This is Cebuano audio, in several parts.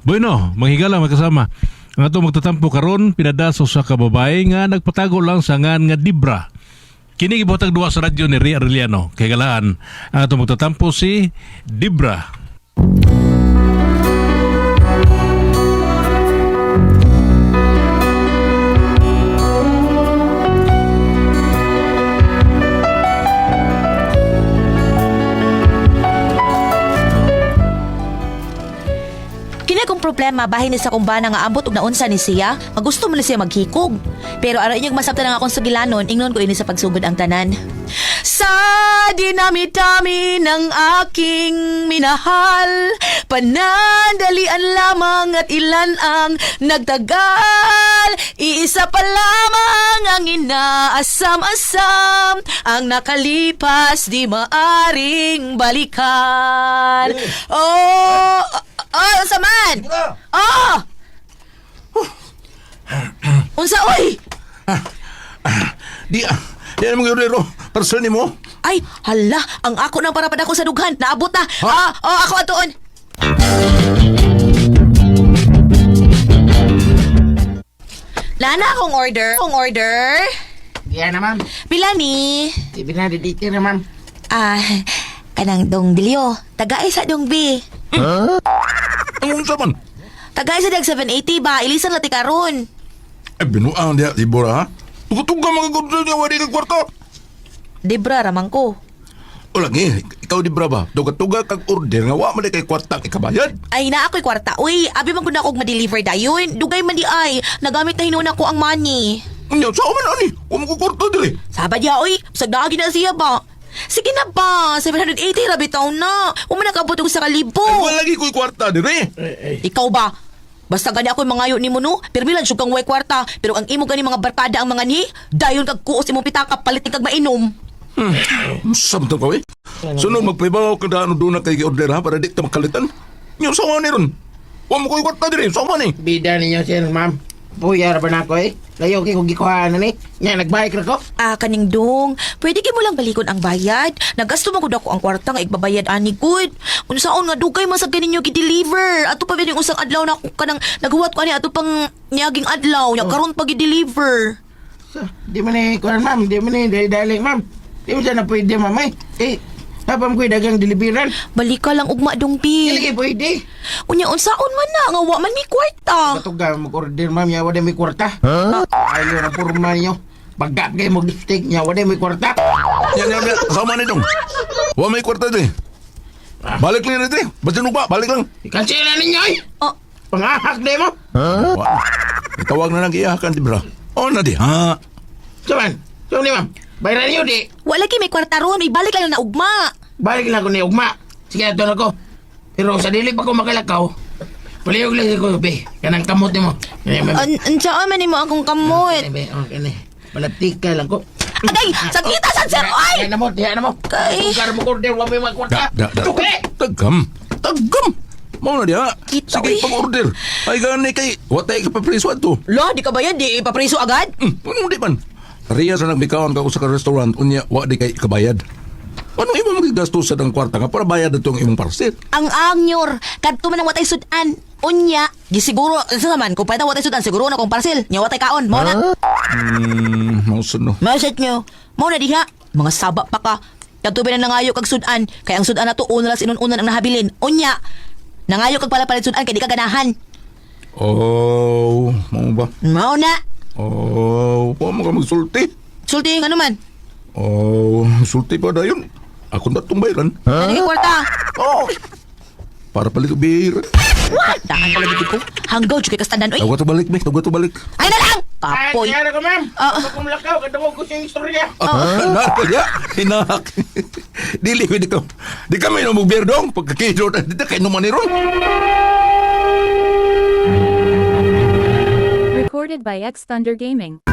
Bueno, manghigala magkasama. Ang atong magtatampo karon pinada sa usa ka babae nga nagpatago lang sa ngan nga Dibra. Kini gibuhatag duwa sa radyo ni Ria Arellano. Kay galaan ang atong magtatampo si Dibra. Kini akong problema bahin ni sa akong bana nga ambot og naunsa ni siya, magusto man ni siya maghikog. Pero aray inyong masabtan ang akong sugilanon, ingnon ko ini sa pagsugod ang tanan. Sa dinami-dami ng aking minahal, panandalian lamang at ilan ang nagtagal. Iisa pa lamang ang inaasam-asam, ang nakalipas di maaring balikan. Oh, oh, unsa man? Oh! Unsa oy? Di ah, di na mga orero. Parcel ni mo. Ay, hala, ang ako nang para padako sa dughan. Naabot na. Ah, oh, ako atuon. Lana akong order. Akong order. Diyan na, ma'am. Pila ni? Di binadiditi na, ma'am. Ah, kanang dong dilyo. Tagay sa dong B. Ang unsa man? Tagay sa dag 780 ba? Ilisan lati karon. Ay, binuang diya, di Bora, ha? Tugtog ka mga kordel niya, wari ka kwarta. Debra ramang ko. O lagi, ikaw di bra ba? Tuga-tuga kag order nga wa man di kay kwarta kay kabayad. Ay na ako'y kwarta. Uy, abi man gud na akong ma-deliver dayon. Dugay man di ay. Nagamit na hinuon ako ang money. Unya, sa man ani? Wa mo ko kwarta dili. Sabad ya, oy. Bisag naagi na siya ba? Sige na ba? 780 ra bitaw na. Wa man nakabot og sa kalibo. Ay, wala lagi ko'y kwarta diri. Ikaw ba? Basta gani ako'y mangayo nimo no, pirmi lang jud kang way kwarta, pero ang imo gani mga barkada ang mga ni, dayon kag kuos imong pitaka palit kag mainom. Unsa man to ka, eh? Sunod magpaibaw ka daan doon na kay order ha para di ta makalitan. Nya sa man ni ron. Wa mo ko'y kwarta diri, sa man ni. Bida ninyo, sir, ma'am. Puya ra ba na ako, eh? Layo kay kung gikuhaan na ni. Nya, nagbike ra ko. Ah, kaning dong, pwede kay mo lang balikon ang bayad. Nagasto man gud ako ang kwarta nga igbabayad ani gud. Unsaon nga dugay man sa ganinyo gi-deliver. Ato pa bining usang adlaw na ako kanang naghuwat ko ani ato pang niaging adlaw, nya karon pa gi-deliver. So, di man eh, kuhan, ma'am. Di man eh, dali-dali, ma'am. Di mo sana pwede, ma'am, eh. Eh, tapam ko'y dagang deliveran. Balika lang ugma dong Di pi. lagi pwede. Unya unsaon man na nga wa man mi kwarta. Katuga, mag-order, ma'am. Nya, wala may kwarta. Huh? Ayaw na purma ninyo. Pagkat kayo mag-steak niya, wala may kwarta. Nya nya nya, sa man ni dong. Wa may kwarta diri. Balik lang diri. Basin ba? Balik lang. I-cancel na ninyo, eh. Oh, Pangahak di mo. Wa. Itawag na lang iyakan di bra. O na di ha. Saman, so ni, ma'am. Bayaran ninyo, di. wala kay may kwarta ron, ibalik lang na ugma. Balik lang ko ni Ugma. Sige, ato na ko. Pero sa dili pa ko makalakaw, palihog lang ko, be. Kanang kamot nimo. Kani, ma'am. Unsaon man nimo akong kamot? Kani, be. Oh, kani. Palatika lang ko. Agay, sakita sad sir oy. Diyan na mo, diyan na mo. Kay. Kung mo order, wa may mga kwarta. Da, da, da. Tuki! Tagam. Tagam. Mao na diha. Kita, Sige, uy. pag-order. Ay, gani kay, watay ka pa preso ato. Lo, di ka ba yan? Di ipapreso agad? Ano di man? Riya sa nagbikawan ka ko sa restaurant, unya, wa di kay kabayad. Ano imo magigastos sa dang kwarta nga para bayad itong imong parcel? Ang angyor, kadto man ang watay sudan. Unya, di siguro, sa man, kung pwede watay sudan, siguro na kong parcel. Nya watay kaon, mo na. Mausun no. Maset nyo, mo na diha. Mga saba pa ka. Kadto ba na nangayo kag sudan, kay ang sudan na to, una lang inununan ang nahabilin. Unya, nangayo kag pala palit sudan, kay di ka ganahan. Oh, mao ba? Mao na. Oh, wa mo ka magsulti. Sulti, ano man? Oh, sulti pa dayon. Ako na itong bayaran. Huh? Ano kwarta? Oh. Para palit og beer. Daan pala dito ko. Hanggaw, jud kay kastandan, oy. Tawag to balik, be. Tawag to balik. Ay na lang! Ay, Kapoy. diyan na ko, ma'am. Ah. Pag kumlakaw, kadungog ko sa istorya. Ah, na, ya. Hinahak. Dili ko di ka. Di kami no beer dong. Pagkakilo na dito kay numan ni ron. Recorded by X Thunder Gaming.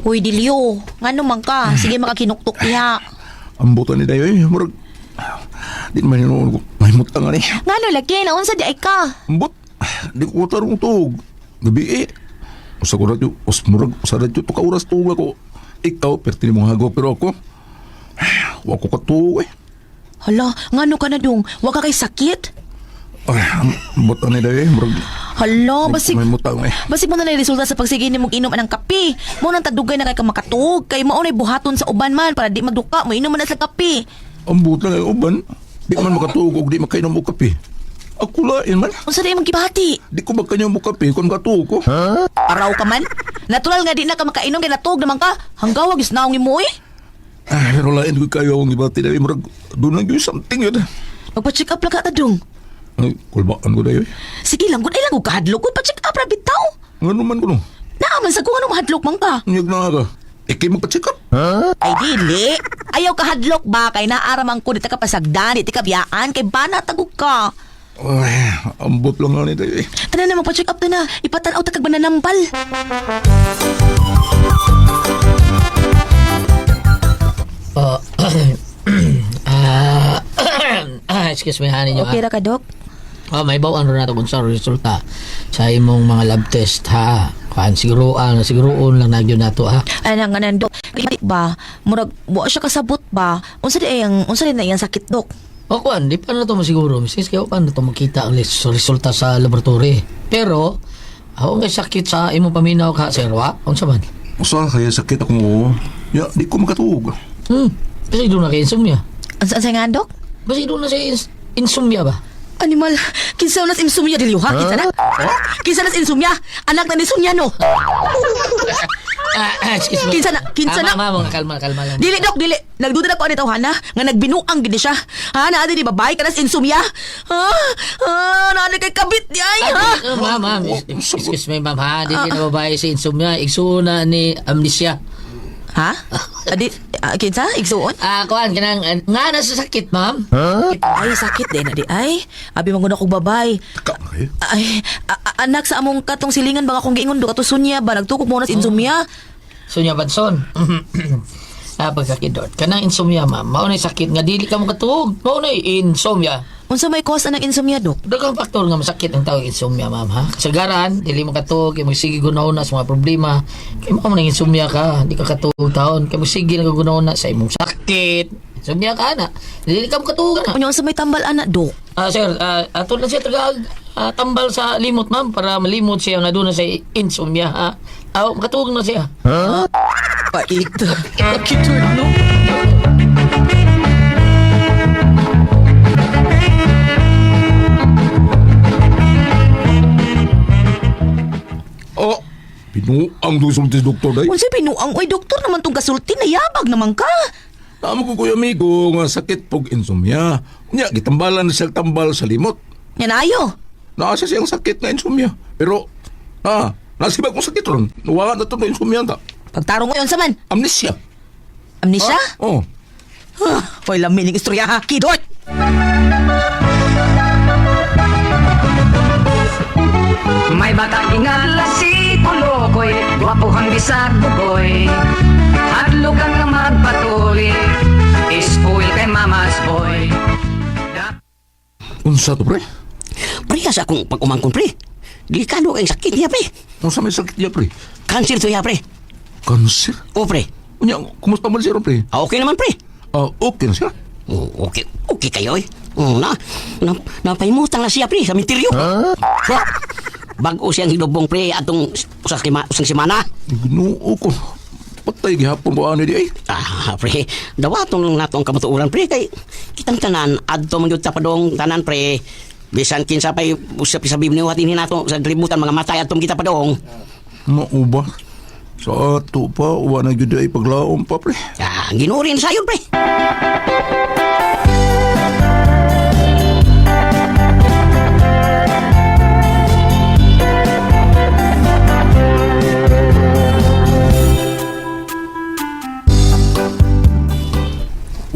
Uy, Dilyo, ngano man ka? Sige, makakinuktok diha. Ambutan ni dayo eh. Murag di man yun ko. Mahimutang ani. Ngano lagi, naunsa di ay ka? Ambot. Di ko tarong tug. Gabi eh. Usa ko radyo, us murag usa radyo to ka oras tuog ako. Ikaw perti nimong hago pero ako wa ko katuog eh. Hala, ngano ka na dong? Wa ka kay sakit? Ay, ang buta ni day murag. Hala, basig May mutang eh. Basig mo na lang resulta sa pagsige nimo inom anang kape. Mo nang tadugay na kay ka makatuog kay mao nay buhaton sa uban man para di magduka mo inom man na sa kape. Ang buta na uban, di man makatuog og di makainom og kape. Ako lain man. Unsa di imong gibati? Di ko makainom og kape kung makatuog ko. Araw ka man. Natural nga di na ka makainom kay natuog naman ka. Hanggaw gyud naong imo eh. Ay, pero lain ko kayo ang gibati dahil murag doon lang yun something yun. Magpa-check up lang ka ta dong. Ay, kulbaan ko dahil. Sige lang gud ay lang og kahadlok gud pa-check up ra bitaw. Nga naman ko no. Naa man sa kung ano mahadlok man ka. Ngag na ka. Ikay magpa-check up. Ay dili. Ayaw kahadlok ba kay naaraman ko di ta ka pasagdan, di ta ka biyaan kay bana tagog ka. Ay, ambot lang nga ni dahil. Tanan na magpa-check up ta na. Ipatan-aw ta kag mananambal. Oh, excuse me, honey nyo. Okay ra ka, Dok? Oh, may bawaan rin nato kung sa resulta sa imong mga lab test ha. Kuan siguro siguroon lang nagyo nato ha. Anang anan dok. Di ba? Murag wa siya kasabot ba? Unsa di ang unsa di na iyang sakit dok? O kuan, di pa na to masiguro misis kaya pa na to makita ang resulta sa laboratory. Pero ako nga sakit sa imong paminaw ka sir wa. Unsa man? Usa kaya sakit akong oo. Ya, di ko makatuog. Kasi doon na kay insomnia. Unsa unsa nga dok? Basi doon na sa insomnia ba? Animal, kinsa nas insomnia dili ha? Kinsa na? Kinsa nas insomnia? Anak na ni Sonia no. Excuse me. Kinsa na? Kinsa na? Ma'am, ma'am, kalma, kalma lang. Dili dok, dili. Nagduda na ko ani tawhana nga nagbinuang gid ni siya. Ha, naa di babay ka nas insomnia. Ha? Ha, naa di kay kabit di ay ha. Ma'am, ma'am, excuse me, ma'am, ha? Dili na babae si insomnia. Igsuon na ni amnesia. Ha? Adi kinsa igsuon? Kuan, kanang, nga na sa sakit, ma'am. Ay sakit din na di ay. Abi man gud akong babay. Ka na kayo. Ay, anak sa among katong silingan ba akong giingon do kato Sonia ba nagtukog mo na sa insomnia. Sonia Banson. Pagkakidot. Kanang insomnia, ma'am. Mao na sakit nga dili ka makatuog. Mao na insomnia. Unsa may cause anang insomnia dok? Daghang faktor nga masakit ang tawag insomnia, ma'am, ha? Kasagaran, dili makatuog, kay magsige gunaw na sa mga problema. Kay mao man ang insomnia ka, di ka katuog taon. Kay magsige lang gunaw na sa imong sakit. Insomnia ka na. Dili ka makatuog na. Unya unsa may tambal ana dok? Sir, ato lang siya taga tambal sa limot, ma'am, para malimot siya nga doon na sa insomnia, ha? Makatuog na siya. Pait. Kitord no. Oh, binuang doon sulti doktor day. Unsa binuang oy doktor naman tong kasulti nayabag naman ka. Tama ko kuya amigo nga sakit pog insomnia. Unya, gitambalan na siya tambal sa limot. Nya naayo. Naasa siyang sakit na insomnia. Pero, nasa iba kong sakit ron. Nawala na ito na insomnia ta. Pagtarong oy unsa man? Amnesia. Amnesia? Oh. Hoy lami ning istorya ha. Kidort. May bata ingat si Pulokoy, gwapo kang bisag bugoy. Hadlok ang nga magpatuli, ispoil kay mama's boy. Unsa to, pre? Pre, sa akong pag-umangkon, pre. Delikado kay sakit niya, pre. Unsa may sakit niya, pre? Cancer to niya, pre. Cancer? O, pre. Unya, kumusta man siya, pre? Okay naman, pre. Okay na siya. Oh, okay, okay kayo, eh. Oh, na, napahimutang na siya, pre, sa misteryo. Ha? Bago siyang hinubong, pre, atong usang semana. Ginoo ko. Patay gihapon ko ani di ay. Pre, dawaton lang nato ang kamatuoran, pre, kay kitang tanan, adto man gyud ta padong tanan, pre. Bisan kinsa pay usap sa Biblia dinhi nato sa kalibutan mga matay adto kita padong. Mauba. Sa ato pa, wa na gyud ay paglaom pa, pre. Ginurin sayon, pre.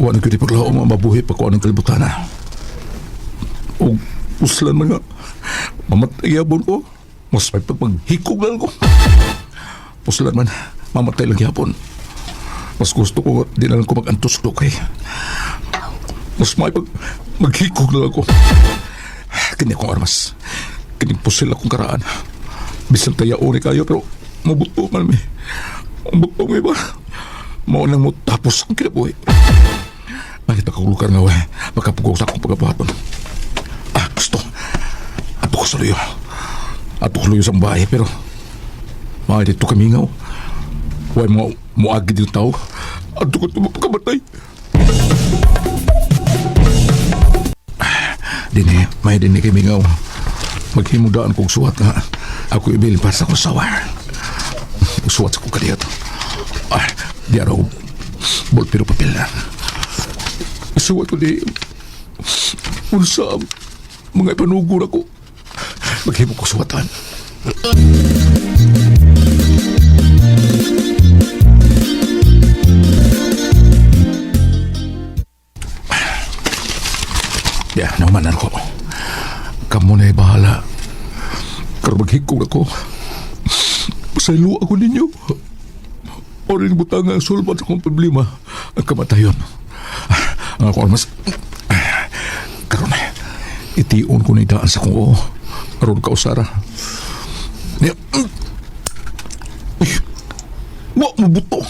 Wa na gyud ay paglaom ang mabuhi pa ko aning kalibutan. Og uslan man nga. Mamatay gyapon ko. Mas may pagpaghikog lang ko. Puslan man, mamatay lang gyapon. Mas gusto ko di na lang ko mag-antos ko kay. Mas may maghikog na lang ko. Kini akong armas. Kini pusil akong karaan. Bisan tayo ni kayo pero Mabuto man mi. Mabuto mi ba? Mao nang mo tapos ang kinabuhi. Makita ko lugar nga we. Makapugong sa akong pagabuhaton. Ah, gusto. Ato ko sa luyo. Ato ko luyo sa bahay pero mga dito kami ngaw. Huwag mo muagi dito tao. Ato ko ito mapakamatay. Dini, may dini kay mingaw. Maghimudaan kong suwat nga. Ako ibilin para sa akong sawa. Suwat sa kong kadiyat. Ah, di araw. Bolpiro papel na. Suwat ko di. Unsa ang mga ipanugor ako. Maghimo ko suwatan. Ya, naumanan ko. Kamu na bahala. Karon maghikog ako. Pasaylo ako ninyo. Orin butang ang sulbat sa akong problema. Ang kamatayon. Ang ako mas... Karon, itiun ko na idaan sa kong oo. Aron ka usara. Niya... Uy, wa mo buto.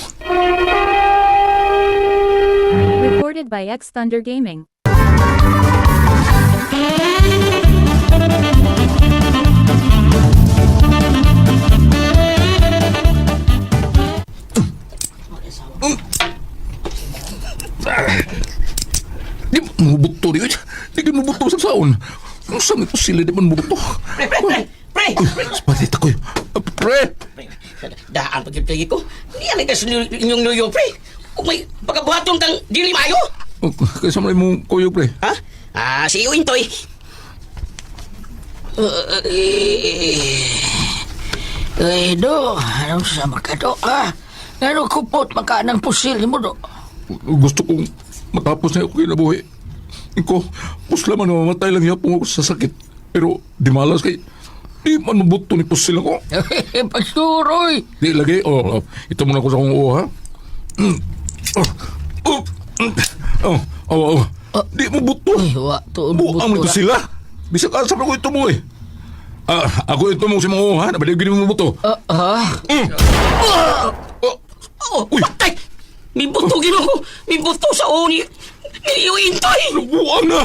Recorded by X Thunder Gaming. Di mo buto di. Di ka mo buto sa saon. Ang saan ito sila di man buto. Pre, pre, pre, pre! Patita ko. Pre! Daan pag ko. Niya lang kasi inyong luyo, pre. Kung may pagkabuhaton tang dili maayo. Oh, kaysa mo mong kuyo, pre. Ha? Ah, si iyo Intoy. Eh, do, anong sama ka do? Ah, ngano kupot maka ng pusil mo do? Gusto kong matapos na ako kinabuhi. Iko, pusla man mamatay lang yapong ako sa sakit. Pero di malas kay di man mabuto ni pusil ako. Pagsuroy! Di lagi, oh, oh, ito muna ko sa akong uho, ha? Mm. Oh, oh, mm. Oh, oh, oh. Di mo buto. Uy, wa to Buang nito sila. Bisag asa pa ko ito mo eh. Ah, ako ito mo si mga uho, ha? Nabaliw gini mo buto. Ah, ah. Oh, Oh, Uy. patay! May buto ginoo. May buto sa uni. Ni iyo Intoy. buang na.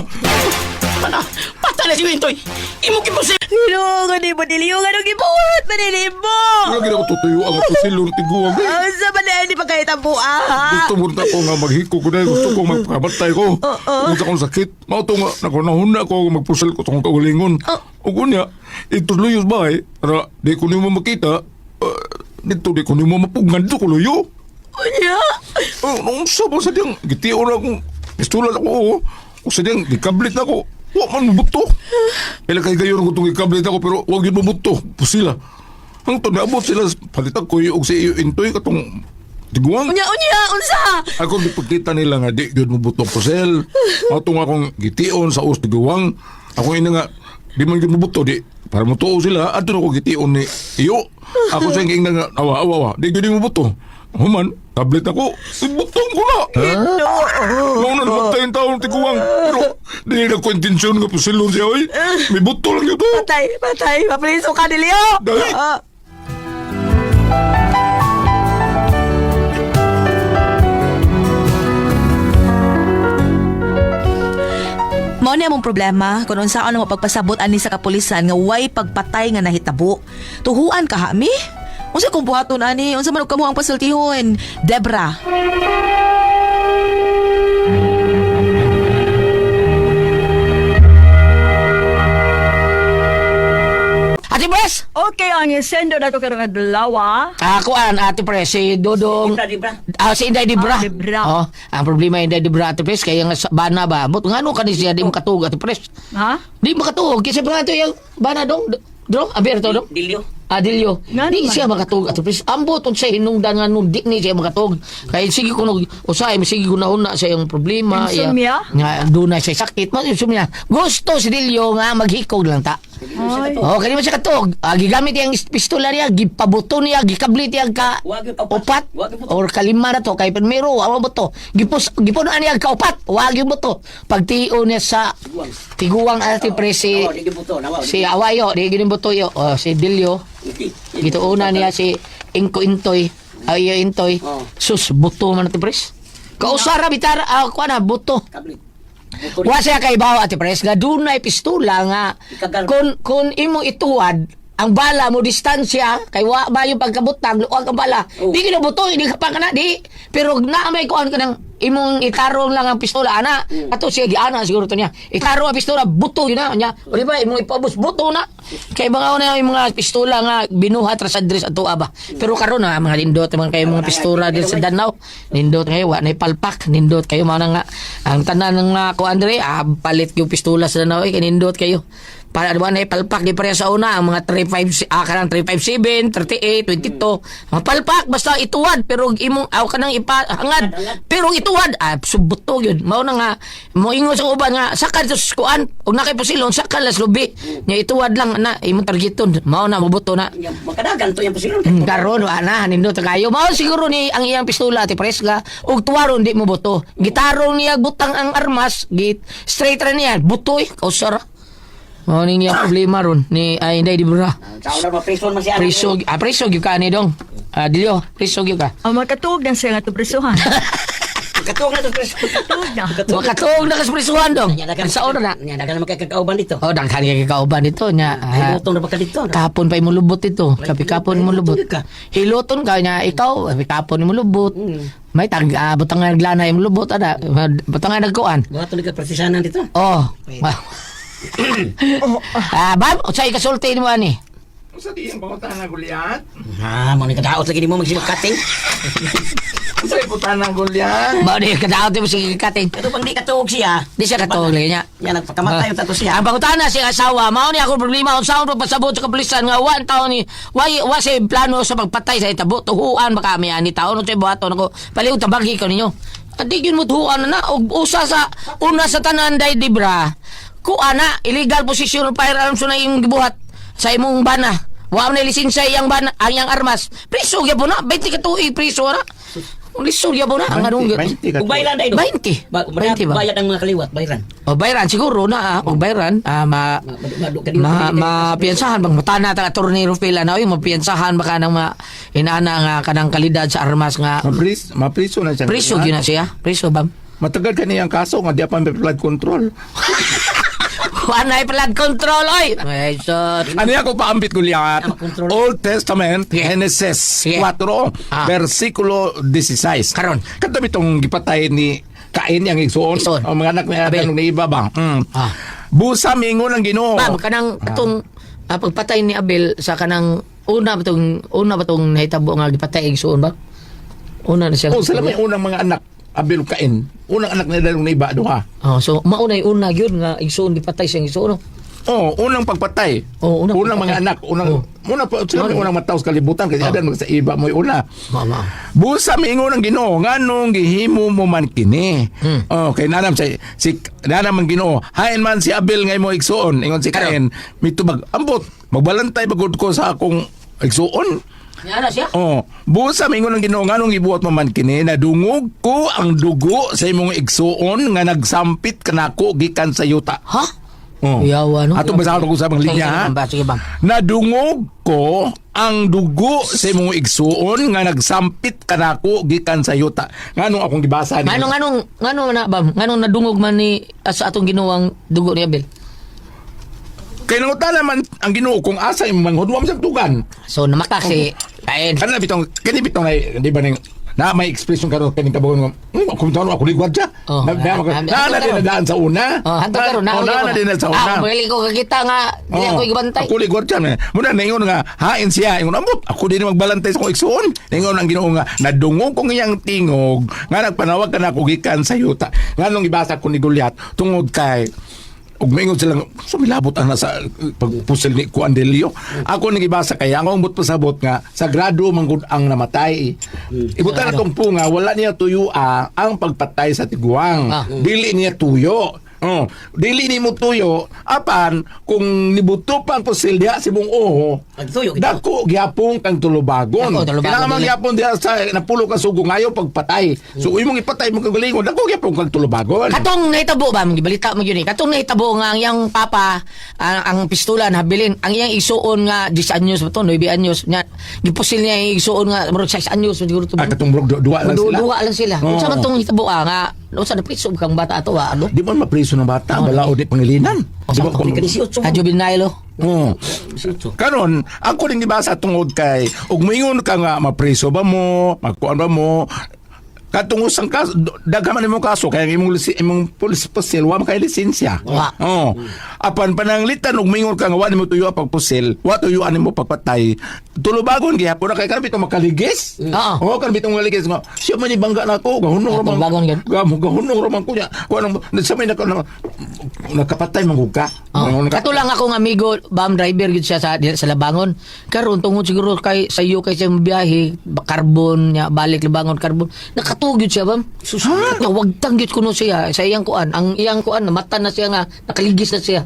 Pana, patay na si iyo Intoy. Imo kipusil. Ginoo, ni mo diliyo nga nung gibuhat manili mo. Wala gina ko tutuyo ang pusil ng tiguang. Eh. Ang sa man ni pagkahitabo ah. Gusto mo na ako nga maghiko ko na. Gusto ko magpakamatay ko. Gusto akong sakit. Mao to nga, nakunahon na ako magpusil ko itong kaugalingon. O kunya, ituloy yung bahay. Para di ko nimo makita. Dito di ko nimo mapugngan. Dito ko luyo. Unya. Oh, nung sa ba sa diyang, gitiyo na akong pistola na ako. Oh. O sa diyang, gikablit na ako. Wa man mabuto. Ila kay gayon ko itong gikablit ako pero wag yun mabuto. Pusila. Ang to, naabot sila, palitan ko yung si iyo intoy katong tiguang. Unya unya unsa? Ako gipagkita nila nga di gyud mo butong kusel. Ato nga akong gitiyon sa us tiguang. Ako ina nga di man gyud mo buto di para motuo sila adto na ko gitiyon ni iyo. Ako sa ingna nga awa awa awa di gyud mo buto. Human tablet ako butong ko na. Mao na namatay ang taong tiguang. Pero di na ko intensyon nga pusilon siya oy. May buto lang yun to. Patay, patay, mapriso ka ni Leo. Dali. Ah. Mao ni among problema kung unsaon mo pagpasabot ani sa kapulisan nga way pagpatay nga nahitabo. Tuhuan ka ha mi? Unsa kung buhaton ani? Unsa man og kamo ang pasultihon? Debra. Ate Pres! Okay, ang isendo na to karong adlaw. Ah, kuan, Ate Pres, si Dodong... Dibra, Dibra. Ah, si Inday Dibra. Ah, Dibra. Oh, ang problema Inday Dibra, Ate Pres, kaya nga sa bana ba? But ngano ka ni siya, di mo katuog, Ate Pres. Ha? Di mo katuog, kasi pa nga ito yung bana dong, dong, aberto dong. Dilyo. Adilyo. Ngano Di man? siya makatuog Ate Pres. Ambot unsay hinungdan nga nun di ni siya makatuog. Kay sige kuno usay sige gunahuna sa iyong problema. Insomnia? Nga doon na siya sakit. Mas insomnia. Gusto si Dilyo nga maghikog lang ta. Ay. Oh, kani man siya katuog. Ah, gigamit iyang pistola niya, gipabuto niya, gikablit niya ka Wag yung paupat. upat Wag yung buto. or kalima na to kay primero wa buto. Gipos gipunoan niya ka upat, wag yung buto. Pagtio niya sa tiguang Ate Pres si Oh, di yung buto. Nawa. si Awayo, di gini buto yo. Oh, si Dilyo. Gituuna niya si Ingko Intoy, ay Intoy. Oh. Sus, buto man, Ate Pres. Kausara bitar ah, kuan na buto. Kablit. Wa siya kay bawo, Ate Pres, nga dunay pistola nga Ikagal- kung imo ituwad ang bala mo distansya kay wa ba yung pagkabutang luwag ang bala. Oh. Di kinabuto, hindi ka pa kana di. Pero naa may kuan ka ng imong itarong lang ang pistola ana. Ato siya giana siguro to niya. Itarong ang pistola, buto yun na niya. O di ba imong ipaubos buto na. Kay mga una yung mga pistola nga binuhat ra sa diri sa atoa ba. Pero karon na mga nindot mga kayo mga pistola diri sa Danau. Nindot kayo wa nay palpak, nindot kayo mao na nga ang tanan ng mga kuan diri ah, palit yung pistola sa Danau eh, kay nindot kayo. Para di ba na palpak di pareha sa una ang mga 35 ah, kanang 357, 38, 22. Mga palpak basta ituwad pero imong aw kanang ipahangad pero ituwad ah subuto yun. Mao na nga moingon sa uban nga sakal sa kuan ug nakay pusilon sakal las lubi. Nya ituwad lang na imong targeton. Mao na mobuto na. Makadagan to yung pusilon. Karon wa na nindot kayo. Mao siguro ni ang iyang pistola ti Presga ug tuwaron di mo boto. Gitarong niya butang ang armas, git straight ra niya butoy kausara. Mao ni niya problema ron ni ay hindi di bra. Sa una maprison man siya. Priso ah priso gyud ka ni dong. Ah dilyo, priso gyud ka. Ang makatuog na siya nga to presuhan. Katuog na to preso. Katuog na. Makatuog na ka sa prisuhan dong. Sa una na. Nya dagan naman kay kakauban dito. Oh, daghan kay kauban dito nya. Ah, Hiluton na ba ka dito? Kapon pa imulubot ito. Kapi kapon imulubot. Hiluton ka. Hiluton ka niya. Ikaw, kapi kapon imulubot. May tag ah, butang nga naglana imulubot ada. Butang nga nagkuan. Buhaton ni ka presisanan dito. Oh. Ah, bab, unsay kasulti nimo ani? Unsa di ang pangutana Goliat? Ah, mo ni kadaot lagi nimo magsimakating. Unsa putana Goliat? Mao ni kadaot nimo sige kating. Pero pang di katuog siya. Di siya katuog lagi niya. Nya nagpakamatay unta to siya. Ang pangutana siya asawa, mao ni ako problema unsaon pagpasabot sa kapulisan nga wa ang taon ni way wa say plano sa pagpatay sa itabo tuhuan baka mi ani taon unsay buhaton ako palihog tabagi ko ninyo. Adi gyud mo tuhuan na na og usa sa una sa tanan day di bra. Kuha na illegal position of firearms na imong gibuhat sa imong bana. Wa man lisensya iyang bana ang iyang armas. Priso gyud po na 20 ka tuig priso na. Lisod gyud po na ang anong 20 ka. Ug baylan dai do. 20. Ba, 20 ba? bayad ang mga kaliwat, bayran. O bayran siguro na ah, og bayran ah, ma ma mapiyansahan bang matana ta attorney Rufila na oy mapiyansahan baka nang ma inaana nga kanang kalidad sa armas nga Mapris, mapriso na siya. priso gyud na siya priso bam. Matagal kani ang kaso nga di pa may flood control. Wanay flood control oy. Ay so Ano yan ko paambit Goliat? Control. Old Testament, Genesis 4, versikulo 16. Karon. Kadto bitong gipatay ni Kain yang igsuon. Igsuon. Ang mga anak ni Abel. Adam ni iba ba? Ah. Busa mingon ang Ginoo. Bam kanang atong ah, pagpatay ni Abel sa kanang una ba tong nahitabo nga gipatay igsuon ba? Una na siya. Oh, sila may unang mga anak Abel ug Kain. Unang anak ni Adam ni iba duha. Oh, so maunay una gyud nga igsuon gipatay siya igsuon. No? Oh, unang pagpatay. Oh, unang unang pagpatay. mga anak, unang Oh. una pa sila may unang mataw sa kalibutan kasi Oh. Adam sa iba mo'y una. Mama. Busa miingon ang Ginoo nganong gihimo mo man kini. Oh, kay nanam si si nanam ang Ginoo. Hain man si Abel nga imo igsuon, ingon si Cain, mitubag ambot, magbalantay bagud ko sa akong igsuon. Nga na siya. Oh, busa mingon ang Ginoo nganong gibuhat mo man kini nadungog ko ang dugo sa imong igsuon nga nagsampit kanako gikan sa yuta. Ha? Oh. Yawa, no? Ato basahon ko sa mga Sige, linya ha. sige, bam, sige, bam. Nadungog ko ang dugo sa imong igsuon nga nagsampit kanako gikan sa yuta. Nganong akong gibasa ni? Nganong nganong nganong na bam? Nganong nadungog man ni ah, sa atong Ginoo ang dugo ni Abel? Kay nangutana man ang Ginoo kung asa imong manghod wa man siyang tugan. So namaka si Kain. Kana bitong kani bitong ay di ba ning na may expression karon kaning kabagon nga ako taon ako ni gwardya. Oh, na na, ah, na, na, ah, na, daan sa una. Oh, hantod karon na. Oh, na, na din sa una. Ah, magaling ko kakita nga dili Oh, ako igabantay. Ako ni gwardya man. Muna ningon nga hain siya ingon ambot ako din magbalantay sa akong igsuon. Ningon ang Ginoo nga nadungog kong iyang tingog nga nagpanawag ka nako gikan sa yuta. Nganong gibasa ko ni Goliath tungod kay ug maingon silang sumilabot ang nasa pagpusil ni Juan Delio. Ako nang gibasa kay ang akong pasabot nga sagrado man gud ang namatay. Ibutan Sagrado. atong punga wala niya tuyo ang pagpatay sa tiguang. Ah. Dili niya tuyo. Oh, dili nimo tuyo apan kung nibuto pa ang pusil diha sa imong oho. Nagtuyo kita. Dako gyapon kang tulubagon. Dako, tulubagon Kailangan man dili. gyapon diha sa napulo ka sugo ngayo pagpatay. So imong ipatay mo kagalingon, dako gyapon kang tulubagon. Katong nahitabo ba, gibalita mo yun eh. Katong nahitabo nga ang iyang papa, ang pistola na habilin, ang iyang igsuon nga 10 anyos ba to, 9 anyos, nya, gipusil niya yung igsuon nga murag 6 anyos siguro to. Ah, katong murag duwa lang sila. Duwa lang sila. Oo. Unsa man tong hitabo nga unsa na priso kang bata ato ah, ano? Di man mapriso ng bata, balao di pangilinan. Di ba kung Ka 18. Ah, juvenile oh. Oo. 18. Karon, ako rin gibasa tungod kay ug moingon ka nga mapriso ba mo, magkuan ba mo, katong usang kaso, daghan man imong kaso kaya ang imong imong pulis pusil wa man kay lisensya. Wa. Oo. Apan pananglitan ug moingon ka nga wa nimo tuyo pagpusil, wa tuyuan nimo pagpatay. Tulubagon gihapon na kay karon bitong makaligis. Oo. Oo, karon bitong maligis nga. Siya man ibangga nako, gahunong ra man. Tulubagon gyud. Gahunong ra man ko niya. Kuan sa may nakapatay man gud ka. Oh. Kato lang akong amigo, bam driver gyud siya sa Labangon. Karon tungod siguro kay sa iyo kay sa imong biyahe, carbon nya balik Labangon carbon. Nakatuog gyud siya bam. Sus, wagtang gyud kuno siya sa iyang kuan. Ang iyang kuan mata na siya nga nakaligis na siya.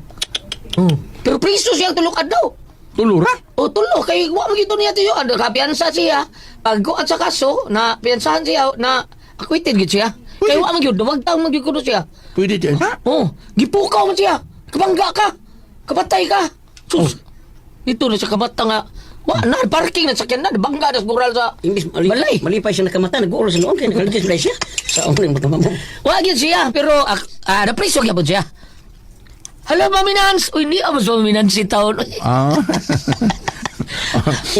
Pero priso siya tulok adlaw. Tulura. O tulo kay wa man gyud niya tiyo kapiyansa siya. Pag kuan sa kaso na piyansahan siya na acquitted gyud siya. Kay wa man gyud wagtang man gyud kuno siya. Pwede din. Ha? Oh, gipukaw man siya. Kabangga ka. Kapatay ka. Sus. Dito na sa kamata nga. Wa na parking na sakyan na bangga na sa sa Imbis balay. malipay siya nakamata, nag-ulo sa noon kay nakaligis na siya. Sa uling mata mo. Wa gyud siya pero napriso gyapon siya. Hala, Mami Nance! Uy, hindi ako sa Mami Nance si taon. Ah.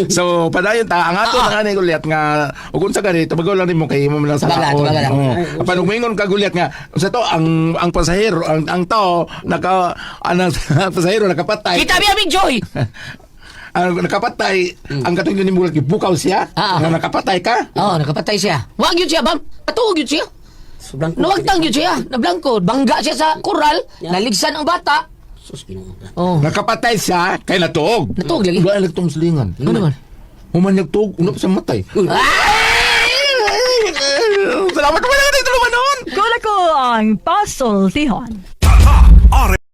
So padayon ta ang ato na ni Goliath nga ug unsa gani tubago lang nimo kay imo man lang sa Tubaga, laon. tubaga lang. Oo. Apan ug moingon ka Goliath nga unsa to ang pasahero ang tao naka ang pasahero nakapatay. Kita biya Big Joy! Ang nakapatay ang katong yun nimo gibukaw siya nga nakapatay ka. Oo, oh, nakapatay siya. Wa gyud siya, bam. Katuog gyud siya. So, blanco. Nawagtang gyud siya. Nablangko. Bangga siya sa koral. Naligsan ang bata. Sus, Ginoo. Oh. Nakapatay siya kay natuog. Natuog lagi. Wala nagtong silingan. Ano naman? Human nagtuog una pa sa matay. Salamat mo lang dito naman noon. Kulo ko ang pasultihon. R